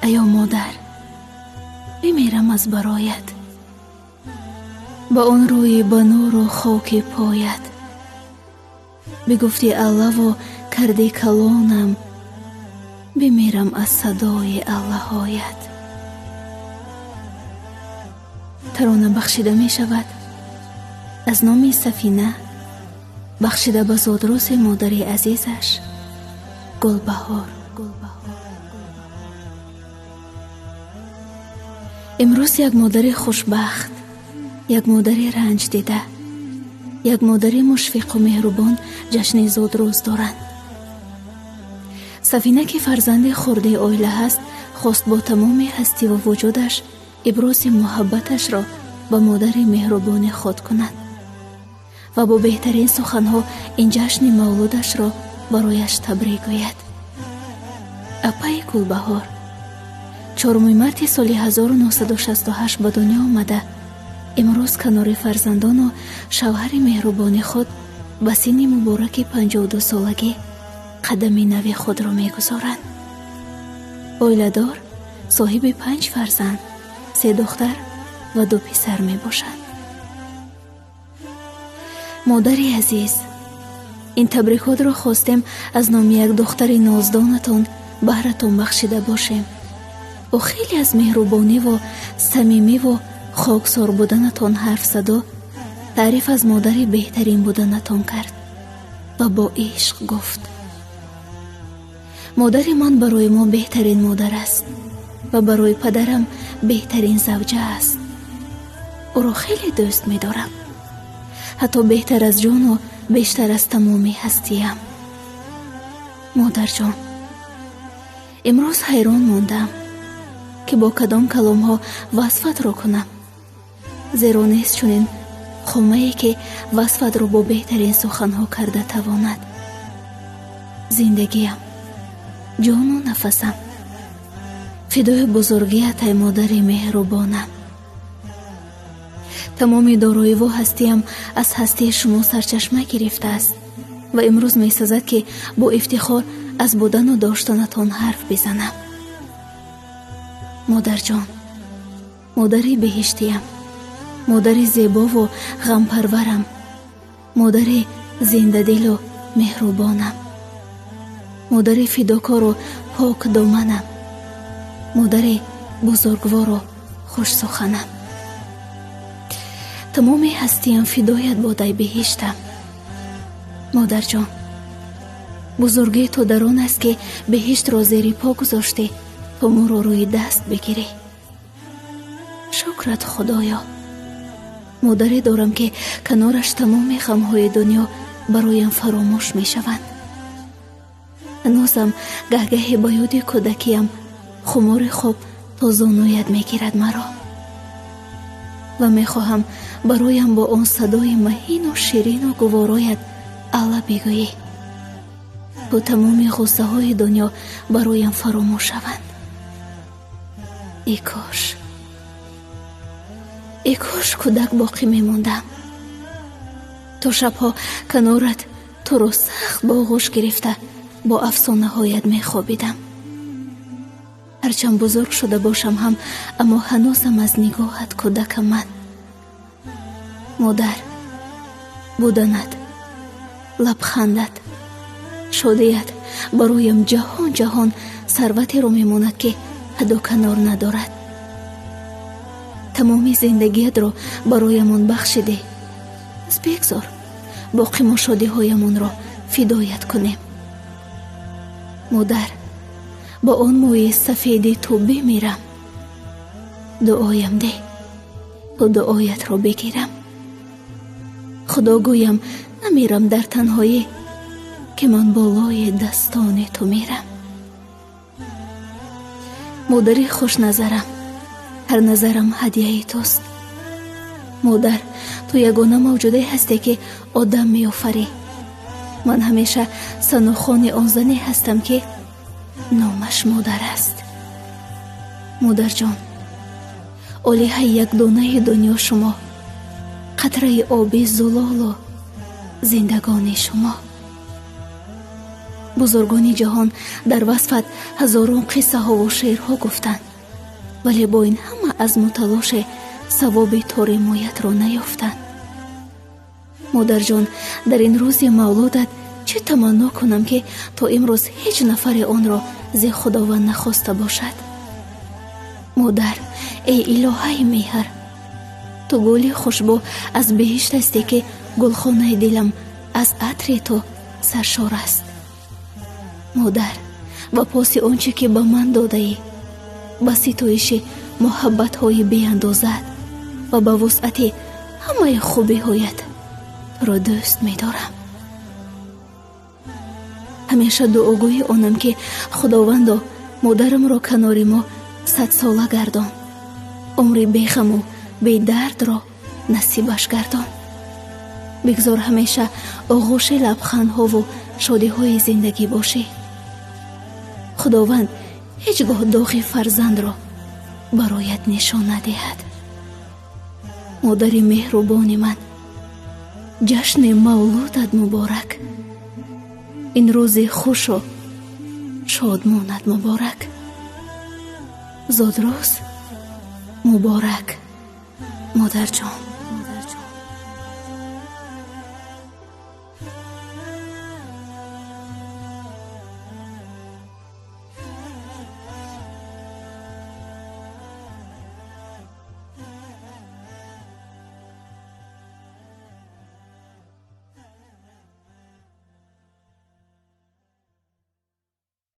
Аё модар, бимирам аз бароят, ба он рӯи ба нуру хоки поят. Бигуфти аллаву карди калонам, бимирам аз садои аллаҳоят. Тарона бахшида мешавад аз номи Сафина, бахшида ба зодрӯзи модари азизаш Гулбаҳор. Имрӯз як модари хушбахт, як модари ранҷдида, як модари мушфиқу меҳрубон ҷашни зодрӯз доранд. Сафина, ки фарзанди хурдии оила ҳаст, хост бо тамоми ҳастиву вуҷудаш ибрози муҳаббаташро ба модари меҳрубони худ кунад ва бо беҳтарин суханҳо ин ҷашни мавлудашро барояш табрик гӯяд. Апаи Гулбаҳор 4 марти соли 1968 ба дунё омада, имрӯз канори фарзандону шавҳари меҳрубони худ ба синни мубораки 52 солагӣ қадами нави худро мегузоранд. Оиладор, соҳиби панҷ фарзанд, се духтар ва ду писар мебошанд. Модари азиз, ин табрикотро хостем аз номи як духтари ноздонатон баҳратон бахшида бошем. Ӯ хеле аз меҳрубониву самимиву хоксор буданатон ҳарф заду таъриф аз модари беҳтарин буданатон кард ва бо ишқ гуфт: «Модари ман барои мо беҳтарин модар аст ва барои падарам беҳтарин завҷа аст. Ӯро хеле дӯст медорам, ҳатто беҳтар аз ҷону бештар аз тамоми ҳастиям». Модарҷон, имрӯз ҳайрон мондам, ки бо кадом каломҳо васфатро кунам, зеро нест чунин хомае, ки васфатро бо беҳтарин суханҳо карда тавонад. Зиндагиам, ҷону нафасам фидои бузургият, ай модари меҳрубонам. Тамоми дороиву ҳастиям аз ҳастии шумо сарчашма гирифтааст ва имрӯз месазад, ки бо ифтихор аз будану доштанатон ҳарф бизанам. Модарҷон, модари беҳиштиям, модари зебову ғампарварам, модари зиндадилу меҳрубонам, модари фидокору покдоманам, модари бузургвору хушсуханам. Тамоми ҳастиям фидоят бодай, беҳиштам. Модарҷон, бузургии ту дар он аст, ки беҳиштро зери по гузоштӣ, то моро рӯи даст бигирӣ. Шукрат, Худоё, модаре дорам, ки канораш тамоми ғамҳои дунё бароям фаромӯш мешаванд. Ҳанӯзам гаҳгаҳе ба ёди кӯдакиям хумори хоб то зонуят мегирад маро ва мехоҳам бароям бо он садои маҳину ширину гувороят алла бигӯӣ, то тамоми ғуссаҳои дунё бароям фаромӯш шаванд. Эй кош, эй кош кӯдак боқӣ мемондам, то шабҳо канорат туро сахт ба оғӯш гирифта, бо афсонаҳоят мехобидам. Ҳарчанд бузург шуда бошам ҳам, аммо ҳанӯзам аз нигоҳат кӯдакам ман. Модар, буданат, лабхандат, шодият бароям ҷаҳон ҷаҳон сарватеро мемонад, ки ҳадду канор надорад. Тамоми зиндагиятро бароямон бахшидӣ, пас бигзор боқӣ мо шодиҳоямонро фидоят кунем. Модар, бо он мӯи сафеди ту бимирам. Дуоям деҳ, то дуоятро бигирам. Худо гӯям, намирам дар танҳоӣ, ки ман болои дастони ту мирам. Модари хушназарам, ҳар назарам ҳадияи туст. Модар, ту ягона мавҷуде ҳасте, ки одам меофарӣ. Ман ҳамеша санохони он зане ҳастам, ки номаш модар аст. Модарҷон, олиҳаи якдонаи дунё шумо, қатраи оби зулолу зиндагони шумо. Бузургони ҷаҳон дар васфат ҳазорон қиссаҳову шеърҳо гуфтанд, вале бо ин ҳама азму талоше савоби тори мӯятро наёфтанд. Модарҷон, дар ин рӯзи мавлудат чӣ таманно кунам, ки то имрӯз ҳеҷ нафаре онро зи Худованд нахоста бошад? Модар, эй илоҳаи меҳр, ту гули хушбӯ аз биҳишт ҳастӣ, ки гулхонаи дилам аз атри ту саршор аст. Модар, ба поси он чӣ ки ба ман додаӣ, ба ситоиши муҳаббатҳои беандозаат ва ба вусъати ҳамаи хубиҳоят туро дӯст медорам. Ҳамеша дуогӯи онам, ки Худовандо, модарамро канори мо 100сола гардон, умри беғаму бедардро насибаш гардон. Бигзор ҳамеша оғӯши лабхандҳову шодиҳои зиндагӣ бошӣ. Худованд ҳеҷ гоҳ доғи фарзандро бароят нишон надиҳад. Модари меҳрубони ман, ҷашни мавлудат муборак, ин рӯзи хушу шодмонат муборак, зодрӯз муборак, модарҷон.